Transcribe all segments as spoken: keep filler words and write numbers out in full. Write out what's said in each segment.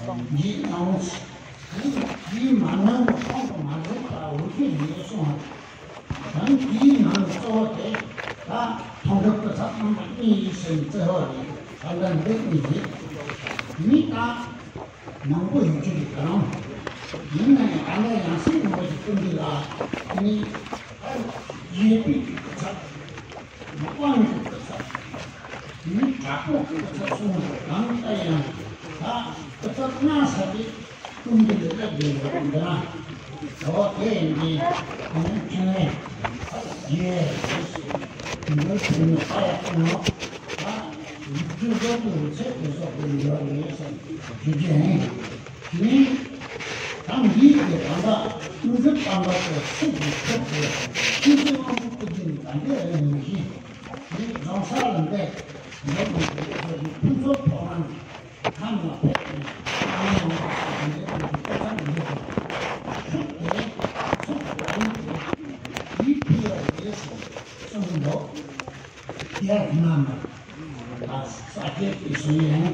འདིའི་ནང་། འདིའི་མ་ནང་ནས་ཁོང་དུ་མ་འཛིན་པ་འོ་ཁྱོད་ཡིན་གསུངས། ཡང་དེའི་ནང་གཙོ་བོ་དེ་ད་མཐོང་གྲོལ་སྐུ་ཚབ་རྣམ་པ་གཉིས་ཡིན་ཟེར་ནས་བརྩི་བ་རེད། ད་ལྟ་འདི་གཉིས་རེད། མི་ད་མང་པོ་ཡོད་ཀྱི་རེད་ཀྱང་། ཡིན་ན་ཡང་ད་ལྟ་ཡང་སྲིད་ངོ་ཞིག་ཀུན་འདུས་ལ་ནི་ད་རྒྱལ་པོའི་སྐུ་ཚབ། དབང་གི་སྐུ་ཚབ། མི་དྲག་པོ་སྐུ་ཚབ་གསུངས་པ་གང་ལྟར་ཡང་། ད་སྐུ་ཚབ་ལྔ་ས་དེ་ཀུན་འདུས་ལ་སླེབས་དགོས་པ་འདི་ན། འོ་དེ་ཡིན་དུས་ཁོང་ཕྲིན་ལས་ཡེ་འདི་ཕྲིན་ལས་ཨ་ཡག་གནང་། ད་ཡིག་འབྲུ་སོགས་ཀྱི་རིགས་ཚད་དེ་སོགས་ཀྱི་ཡོད་རེད་ཟེར་ཞུ་རྒྱུ་ཡིན། ནི། ད་འདིའི་གི་ད་ལྟ་ཀུན་གཟིགས་དམ་པ་ཚོ་སྲིད་ཀྱི་ཁྱབ་སྟེ་ཀུན་གཟིགས་དབང་པོ་སྐུ་མདུན་ནི་ད་ལྟའི་རིང་མི་ཤེས། ནི་རྫོང་སར་ལ་འདས་འགྲོ་དགོས་ཀྱི་ཕུན་ཚོགས་ཕོ་བྲང་ཁམས་ལ་ཕེབས་ནས་ཨ་ནི་ཡང་དེ་འདྲའི་ཀུན་གཟིགས་སྐུ་ཚབ་འདི་ཚོ་ཤུགས་དེ་ཚུགས་དེ་ཡིད་ཕུལ་བ་རེད་ཟེར་གསུངས་འདུག་དེ་ཡང་ན་མ། ས་སྐྱའི་སྲོལ་ཡིན།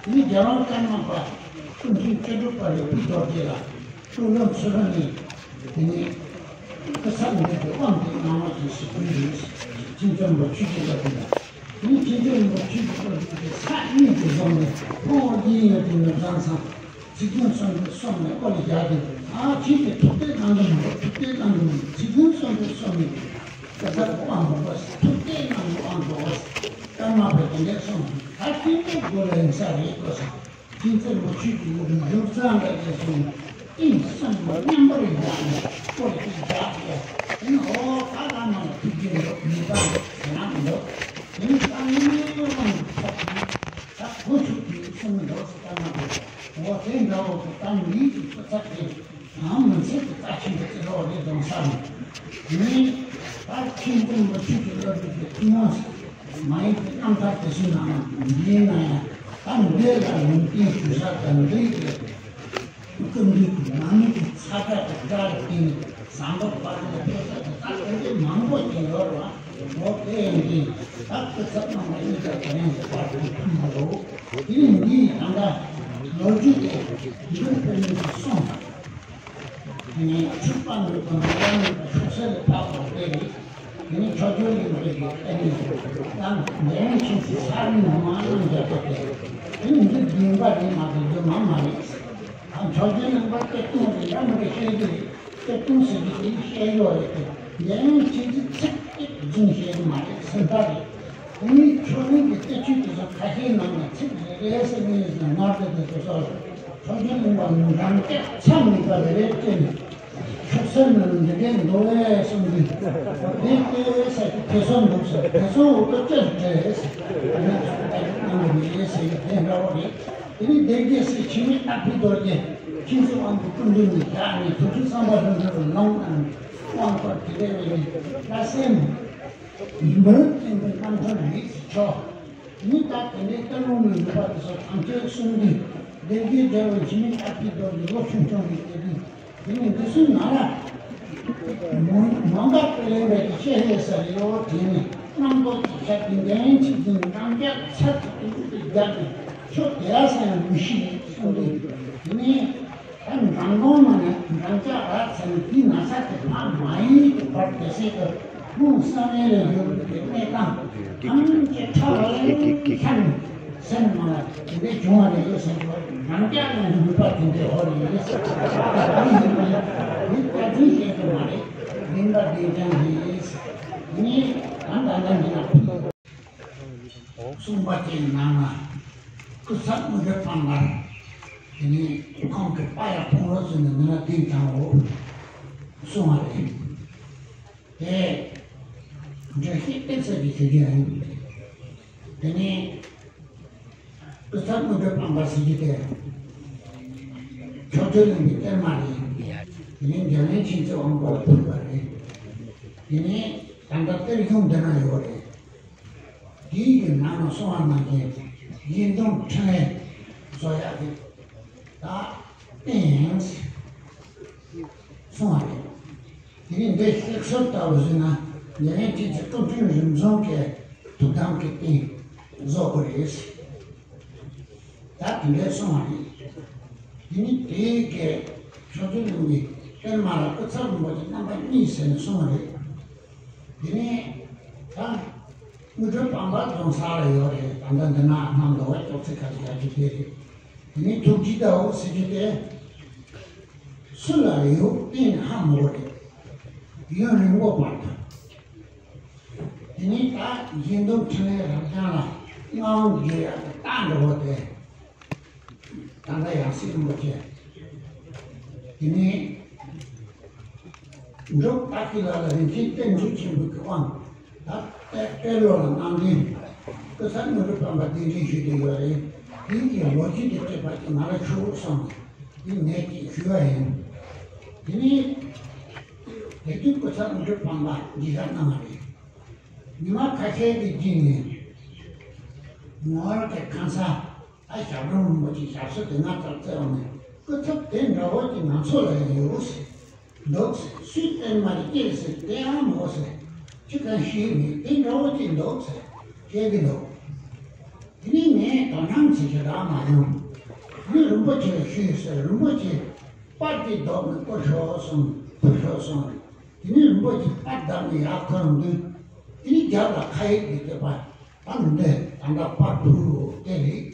དེ་ནི་རྒྱལ་དབང་ཀརྨ་པ་སྐུ་ཕྲེང་བཅུ་དྲུག་པ་རེད། པི་རྡོ་རྗེ་ལ་སྤྲུལ་ལོ་ཚུ་ར་ནི། དེ་ནི་སྐུ་ཚབ་འདི་གི་དབང་དུ་གནང་བ་ཞིག་ཞུ་རྒྱུ་ཡིན། ཁྱིམ་བྱོན་པ་ཆོས་ཀྱི་བློ་གྲོས་ལ། དེ་ནི་ཁྱིམ་བྱོན་པ་ཆོས་ཀྱི་བློ་གྲོས་ཀྱི་ས་གཉིས་ཀྱི་རྫོང་ནས་ཕུ་བོ་དགེ་བསྙེན་དེ་ནི་བཟང་ཚང་། ཚིག་བདུན་གསུམ་དྲུག་གསུམ་ནས་ཨོ་ལི་རྒྱག་གི། ཨ་ཁྱེད་ཀྱིས་ཐུགས་གཏད་གནང་གི་མི་འདུག་ཐུགས་གཏད་གནང་གི་མི་འདུག་ཚིག་བདུན་གསུམ་དྲུག་གསུམ་ནས་སྐུ་ཚབ་དབང་དུ་བོ་ཟེར། ཐུགས་གཏད་གནང་གི་དབང་དུ་བོ་ཟེར། ཀརྨ་པས་དེ་འདྲས་གསུངས། ད་ཁྱེད་ཀྱི་སྒོ་ལ་ཡིན་ས་རེད་གོ་ཟེར། ཁྱེད་ཚོས་མི་ཆོས་ཀྱི་ལུགས་ཀྱི་འཇུག་རྩ་འདྲ་ཅན་སོང་། ཨིན་གསུམ་མཉམ་པར་བཞག་ནས་ཨོ་ལི་རྒྱག་གི། ཨིན་ཨོ་ད་ད་ནང་ལ་ཐུགས་རྗེ་འདུག་མི་ད་འདུག་ཟེར་ན་མི་འདུག་དེ་ནི་ད་ངས་དབང་དུ་ཐོབ་ནས་ད་གོ་ཆོད་ཀྱི་གསུང་མི་འདུག་ཟེར། ཀརྨ་པས། འོ་དེ་འདྲ་བོ་དེ་ལྟར་མིའི་གི་སྐུ་ཚབ་དེ་ཡང་མི་ཚེ་གི་རྩ་ཆེན་པོ་ཅིག་རེད་དོ་བསམ། ངས་ད་ཁྱིམ་དུ་མི་ཆོས་ཀྱི་བློ་གྲོས་ཀྱི་ཐུགས་སྣང་མ་ཡིན་པའི་རྣམ་ཐར་དེ་ཚོའི་ནང་ལ་འདིའི་ནང་ཡང་ད་འདི་ལ་ལུང་བསྟན་ཞུ་ས་དང་འདི་གི་སྐུ་མདུན་གྱི་ནང་མི་གི་ཚ་དྲག་གི་དགྲ་ལ་བརྟེན་ནས་ཟམ་པ་བར་ལ་ཕེབས་ས་དེ་ད་དེ་འདྲའི་མང་པོ་ཅིག་ཡོད་རེད་བ། འོ་དེ་ཡིན་དུས་ད་སྐུ་ཚབ་རྣམ་པ་གཉིས་ཀ་དེ་རིང་གི་བར་དུ་ཐུག་མ་རེད། དེ་ནི་འདིའི་ད་ལྟ་ལོ་རྒྱུས་དེ་འདིར་ཕེབས་མིན་གྱི་གསུང་། དེ་ནི་འཁྲུག་པ་འདུལ་དང་འདུལ་བ་འདུལ་དང་ཤུགས་གསལ་ལས་འཕགས་པ་སྟེ་རེད། དེ་ནི་ཕྱོགས་བཅུའི་གླིང་པའི་གི་ཨ་ནི་ད་འདི་རིང་ཁྱིམ་གྱི་ས་རིང་ངོ་མ་རྣམ་རྒྱལ་པོ་སྟེ། དེ་ནི་འདི་སྡིངས་པ་རེད་མ་གཏོགས་འདི་མ་མ་རེད། ད་ཕྱོགས་བཅུའི་གླིང་པ་སྟེ་སྟོང་རེད་འདྲ་མི་འདྲ་བཤད་ཀྱི་རེད། སྐྱབས་སྟོན་ཟེར་གྱི་དེ་བཤད་ཡོད་རེད་དེ། འདི་ཡང་ཁྱེད་ཚོས་ཚིག་གཅིག་རྫུན་བཤད་ཀྱི་མ་རེད། སེམས་ཐག་རེད། དེ་ནི་ཆོས་གླིང་གི་གཏེར་ཆོས་དེ་ཚོ་ཁ་ཤས་ནང་ནས་ཚིག་རེ་རེ་ཟེར་ནས་ཡོད་ཟེར་ན་ངར་དེ་དེ་ཚོ་སོགས་ཕྱོགས་བཅུའི་གླིང་པ་འགྲམ་སྐྱ་ཚ་མེད་པ་རེ་རེ་བསྐྱལ་ནས་ཤོག་སེར་ནང་འདི་གས་འདུག་ཨེ་གསུངས་དུས། དེ་ལྟས་ཟེར་གྱི་དེ་ཚོ་འདུག་ཟེར། དེ་ཚོ་འོག་ཏུ་ཅི་བྲེལ་ཟེར། དེ་ནས་ཚོགས་གཏན་གནང་གི་མེད་ཟེར་གྱི་དེ་འདྲ་བོ་རེད། དེ་ནས་སྡེ་དགེ་སྲས་འཆི་མེད་ཨ་ཕི་རྡོ་རྗེ་ཁྱེད་ཚོའི་དབང་དུ་སྐུ་མདུན་ནས་བཞག་ནས་དུར་ཁྲོད་གསང་བ་ལྷུན་གྲུབ་ལ་ལངས་དང་དབང་བསྐུར་དེ་འདྲ་བའི་ནས་བླ་སེམས་མི་འབོར་ཅན་པའི་རྣམ་ཐར་རིགས་སུ་ཆོག་ནི་ད་དེ་འདྲའི་སྟོད་ལུང་ནས་འབྲུག་པ་དེ་ཚོ་དམ་ཆོས་གསུངས་དུས་སྡེ་དགེ་རྒྱལ་པོ་འཆི་མེད་ཨ་ཕི་རྡོ་རྗེ་ལོ་ཆུང་ཆུང་གི་སྐྱེས་དུས། དེ་ནས་འདི་ཚོའི་ནང་ལ་མོ་མོ་འགའ་དཔེ་ལེན་པའི་གི་ཤེས་ཡོན་ས་ཡོད་དེ་ནས་རྣམ་རྟོག་གི་ཤ་དེ་འགན་ཆིག་འཛིན་འགྲམ་རྒྱག་ཚར་གྱི་ཏིག་ཏིག་རྒྱག་ནས་ཁྱོད་དེ་ཡ་ས་ཡང་མི་ཤེས་གསུངས་དུས། དེ་ནས་ད་འགྲམ་གདོང་ནང་ནས་འགྲམ་ལྕག་ར་ཚ་ནས་དེའི་ན་ཚ་དེ་ཕ་མ་ཡིན་གྱི་བར་དེ་སྲིད་དུ་ཁོང་བསམ་ཡས་ལ་ཡོད་པའི་གནས་སྟངས་ཨང་ཀྱི་ཁྲ་ལ་ལ་ཤ་ནས། སེམས་ནང་ལ་དེ་འདྲའི་བྱུང་བ་རེད་ཟེར་གོ། རང་རྐྱ་ལ་ནུས་པ་དེ་འདྲའི་ཧོ་རེད་ཟེར། མི་བཀའ་དྲིན་ཤེས་ཀྱི་མ་རེད། ལིང་ག་བདེ་ཅན་རེད། ངས་ད་ད་ལྟ་འདི་ལ་གསུངས་པ་དེའི་ནང་ལ་སྐུ་ཚབ་མི་དགེ་བཀའ་འབར་དེ་ནས་ཁོང་གི་པ་ཡ་ཕུང་རོ་ཟེར་ནས་མི་ལ་བདེ་ཅན་འོ་གསུང་བ་རེད། དེ་འདྲ་ཞིག་གཏན་ཚིགས་ཀྱི་ཞུ་རྒྱུ་ཡིན། དེ་ནས་སྐུ་ཚབ་མི་དགེ་བཀའ་འབར་ཟེར་རྒྱུ་དེ། ཕྱོགས་བཅུའི་གླིང་པའི་གཏེར་མ་རེད། དེ་ནས་འཇམ་དབྱངས་མཁྱེན་བརྩེ་དབང་པོ་ལ་ཕུལ་བ་རེད། དེ་ནས་ད་ལྟ་གཏེར་གཞུང་འདི་ན་ཡོད་རེད། དེའི་གི་ནང་ལ་གསུངས་པ་ནང་བཞིན་ཡིན་དང་འཕྲིན་ལས་བཟོ་ཡག་གི་ད་བསྟན་གསུངས་པ་རེད། དེ་ནས་འདི་གཤེགས་གསོལ་ལྟ་བུ་བཟོས་ན་ཉེ་རིང་ཁྱེད་ཀྱི་སྐུ་ཕྲེང་རིམ་བྱོན་གྱི་ཐུགས་དམ་གྱི་རྟེན་བཟོ་དགོས་རེད། ད་དེ་འདྲའི་གསུངས་པ་རེད། དེ་ནི་དེའི་གི་ཕྱོགས་བཅུའི་གླིང་པའི་པདྨ་ལ་སྐུ་ཚབ་རིན་པོ་ཆེ་རྣམ་པ་གཉིས་ཟེར་ནས་གསུངས་པ་རེད། དེ་ནས་ད་དངོས་གྲུབ་སྤངས་པ་རྫོང་སར་ཡོད་རེད། ད་ལྟ་འདི་ན་ལྷམ་འདུག་བ། ཅོག་ཙེ་ཁ་ཤས་ཡག་ཅིག་དེ་རེད། དེ་ནས་ཐུགས་རྗེ་ཟླ་འོད་ཟེར་རྒྱུ་དེ་སུ་ལ་ཡོད་གཏན་ནས་ཧ་མི་གོ་རེད། ཡུན་རིང་པོ་བར་དུ། དེ་ནས་ད་གཞན་སྡོམ་འཕྲིན་ལས་རབ་འབྱམས་ལ་མངའ་དབང་གི་རྟགས་འདྲ་བོ་དེ། ད་ལྟ་ཡང་སྲིད་རིན་པོ་ཆེ། དེ་ནས་འབྲུག་སྟག་གི་ལ་ལ་རིན་ཆེན་གཏེར་མཛོད་ཆེན་པོའི་དབང་ད་ལྟའི་དཔེ་ཀློག་ལ་གནང་དོན། སྐུ་ཚབ་དངོས་གྲུབ་སྤངས་པ་གདན་འདྲེན་ཞུས་ཏེ་ཡོད་རེད། དེ་ཡི་ལོ་རྒྱུས་དེ་བལྟས་པ་ཅིག་ང་ལ་ཞུ་རོགས་གསུངས་ནས་དེ་ངས་ཅིག་ཞུས་པ་ཡིན། དེ་ནས་དེ་དུས་སྐུ་ཚབ་དངོས་གྲུབ་སྤངས་པ་མཇལ་ཁ་གནང་བ་རེད། ཉི་མ་ཁ་ཤས་ཀྱི་རྗེས་ནས་ངོར་གྱི་ཁང་ས། ད་ཞབས་དྲུང་རིན་པོ་ཆེ་ཞབས་སོར་དེ་ང་ལྟར་བཙལ་བ་ནས། སྐུ་ཚབ་དེ་འདྲ་བོ་ཅིག་ང་ཚོ་ལ་ཡང་ཡོད་ཟེར། འདུག་ཟེར། སུས་བསྟན་མ་རེད་ཅེས་ཟེར། དེའང་མོ་ཟེར། ཅི་གང་ཤེས་མེད། དེ་འདྲ་བོ་ཅིག་འདུག་ཟེར་བཤད་ཀྱི་འདུག་དེ་ནས་ངས་དོ་སྣང་བྱེད་ཀྱི་རག་མ་ཡོང་། ངས་རིན་པོ་ཆེ་ལ་ཞུས་ཟེར། རིན་པོ་ཆེ་པར་དེ་བརྡབས་ནས་ཕུལ་ཤོག་གསུངས། ཕུལ་ཤོག་གསུངས། དེ་ནས་རིན་པོ་ཆེ་པར་བརྡབས་ནས་ཡར་འཁོར་འདུག་དེ་ནས་རྒྱབ་ལ་ཁ་ཡིག་དེ་བལྟས་པ། ད་འདི་ད་ལྟ་པར་ཕུལ་དེ་རེད།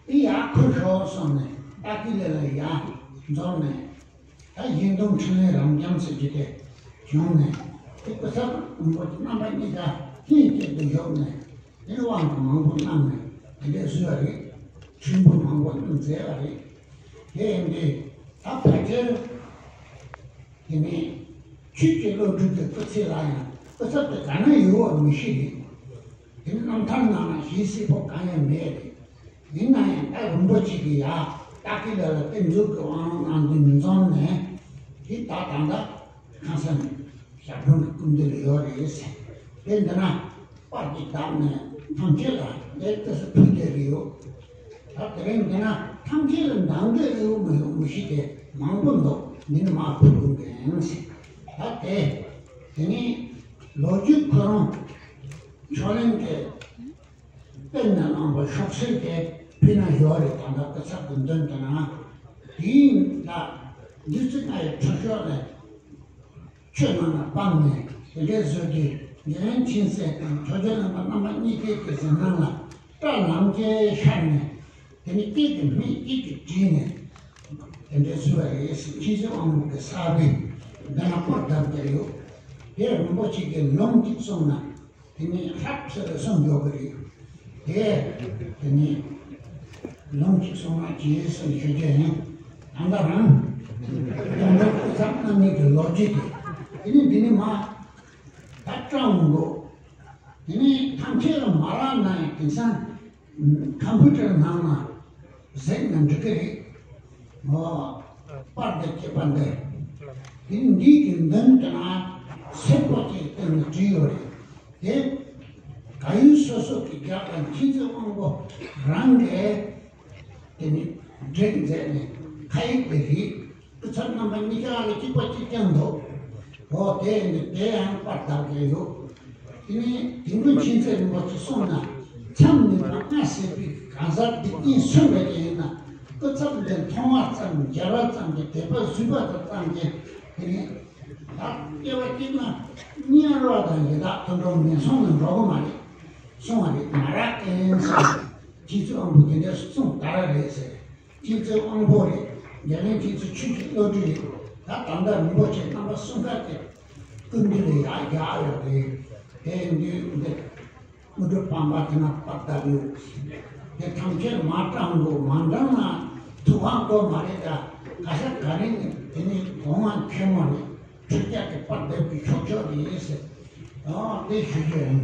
དེ་ཡར་འཁོར་ཤོག་གསུངས་ནས་སྟག་གི་ལ་ལ་ཡར་འཛོམས་ནས། ད་གཞན་སྡོམ་འཕྲིན་ལས་རབ་འབྱམས་ཟེར་རྒྱུ་དེ་བྱུང་ནས། དེ་སྐུ་ཚབ་རིན་པོ་ཆེ་རྣམ་པ་གཉིས་ཀ་ལྷན་སྐྱེས་སུ་བཞུགས་ནས། དེ་དབང་དུ་མང་པོ་གནང་ནས་དེ་འདྲས་བཟོས་པ་རེད། མཆོད་འབུལ་མང་པོ་གནང་མཛད་པ་རེད། དེ་ཡིན་དུས་ད་ཕལ་ཆེར། དེ་ནས་ཆོས་ཀྱི་བློ་གྲོས་ཀྱི་སྐུ་ཚེ་ལ་ཡང་སྐུ་ཚབ་དེ་ག་ན་ཡོད་པ་མི་ཤེས་རེད། དེ་ནས་རྣམ་ཐར་ནང་ན་ཞེ་གསལ་པོ་གང་ཡང་མེད་རེད། ཡིན་ན་ཡང་ད་རིན་པོ་ཆེ་གི་ཡ་སྟག་གི་ལ་ལ་གཏེར་མཛོད་ཀྱི་དབང་གནང་དུས་མི་འཛོམས་ནས། དེ་ད་ད་ལྟ་ཁང་ས་ནས་ཞབས་དྲུང་གི་སྐུ་མདུན་ལ་ཡོད་རེད་ཟེར། དེ་འདི་ན། པར་གྱིས་བརྡབས་ནས་ཐམས་ཅད་ལ་ལེགས་ཏུ་སུ་ཕུལ་བསྡད་ཀྱི་ཡོད། ད་དེ་རིང་འདི་ན་ཐམས་ཅད་ལ་འདང་འདོད་ཡོད་མི་ཡོད་མི་ཤེས་ཏེ་མང་པོ་འདུག་མི་ནི་མ་ཕུལ་རུང་གི་ཡིན་ཟེར། ད་དེ་དེ་ནི་ལོ་རྒྱུས་ཁོ་རང་ཕྱོགས་གླེང་གི་དཔེར་ན་གླང་པོ་ཤོག་སེར་དེ་ཕུལ་ན་ཡོད་རེད། ད་ལྟ་སྐུ་ཚབ་ཀྱི་མདུན་དུ་ན་དེའི་ལ་འདི་ཚོ་ང་ཡི་ཁྲོ་ཤོག་ལས། ཆོས་རྣམས་ལ་སྤངས་ནས་དེ་འདྲའི་བཟོས་ཏེ། འཇིག་རྟེན་མཁྱེན་བརྩེ་དང་ཆོས་རྒྱལ་རྣམ་པ་རྣམ་པ་གཉིས་ཀའི་གི་གཟིམ་ཁང་ལ་སྐྲ་ལམ་གྱིས་ཤར་ནས། དེ་ནས་སྐད་ཀྱི་སྨད་སྐད་ཀྱིས་བྲིས་ནས་དེ་འདྲའི་བཟོས་པ་རེད་ཟེར། མཁྱེན་བརྩེ་དབང་པོ་གི་ས་དཔེ་འདི་ན་པར་བརྡབས་བསྡད་ཡོད། དེ་རིན་པོ་ཆེ་གིས་ལུང་གཅིག་གསུངས་ན། དེ་ནས་ཧྲབ་ཟེར་ལ་གསུང་འགྱོ་གི་རེད། དེ་དེ་ནས་ལུང་གཅིག་གསུང་ན་ཇི་ཟེར་ཞུ་རྒྱུ་ཡིན། ད་ལྟ་རང་དོན་གྲུབ་སྐུ་ཚབ་རྣམ་གཉིས་ཀྱི་ལོ་རྒྱུས་དེ། དེ་ནས་འདི་ནས་མ་ད་སྤྲང་འགོ། དེ་ནས་ཐམས་ཅད་ལ་མ་རག་ན་ཡང་དེང་སང་ཀམ་པུ་ཊར་ནང་ན་གཟིགས་ན་འགྲིག་གི་རེད། ཨོ། པར་དེ་སྐྱེས་པ་འདི། དེ་འདི་གི་མདུན་དུ་ན་སེར་པོ་ཅིག་སྟེང་ནས་བྲིས་ཡོད་རེད། དེ་ག་ཡུལ་སོ་སོ་གི་རྒྱག་དང་མཁྱེན་བརྩེ་དབང་པོ་རང་གིས་དེ་ནི་བསྒྲིགས་མཛད་ནས་ཁ་ཡིག་དེ་རེད། སྐུ་ཚབ་རྣམ་པ་གཉིས་ཀ་ལ་གཅིག་པ་གཅིག་རྐྱང་འདུག་འོ་དེ་ཡིན་དུས་དེ་ཡང་པར་བརྡབས་ཀྱི་ཡོད། དེ་ནས་དེང་དུས་མཁྱེན་བརྩེ་རིན་པོ་ཆེ་གསུངས་ན། མཚམས་མེད་པར་མངའ་ཟེར་བའི་གང་ཟག་འདི་གཉིས་སུ་འདྲ་ཅིག་ཡིན་ན། སྐུ་ཚབ་འདི་མཐོང་བ་ཙམ་མཇལ་བ་ཙམ་གྱིས་དད་པ་གཟུད་པ་དང་ཙམ་གྱིས། དེ་ནས་ད་སྐྱེ་བ་གཅིག་ན་དམྱལ་བ་དང་ཡི་དྭགས་དུད་འགྲོ་ངན་སོང་ལ་འགྲོ་གི་མ་རེད། སོང་བ་རེད། མ་རག་ཨེ་ཟེར། མཁྱེན་བརྩེ་དབང་པོ་དེ་འདྲ་གསུངས་ད་ར་རེད་ཟེར། མཁྱེན་བརྩེ་དབང་པོ་རེད། འཇམ་དབྱངས་མཁྱེན་བརྩེ་ཆོས་ཀྱི་བློ་གྲོས་རེད། ད་ད་ལྟ་རིན་པོ་ཆེ་རྣམ་པ་གསུམ་ཀ་དེ་སྐུ་མདུན་ལ་ཡར་རྒྱག་ཡོད་རེད། དེ་ཡིན་དུས་འདི་དངོས་གྲུབ་སྤངས་པ་དེ་ན་པར་བརྡབས་ཡོད། དེ་ཐམས་ཅད་མ་སྤྲང་དགོས། མ་འདྲ་ན་ཐུབ་དབང་དགོས་མ་རེད། ད་ག་ས་ག་རེ་ནས་དེ་ནི་གོང་མ་མཁན་མོ་རེད། ཁྲི་བརྒྱ་གི་པར་བརྡབས་ཀྱི་ཆོག་ཆོག་རེད་ཟེར། ཨང་དེ་ཞུ་རྒྱུ་ཡིན།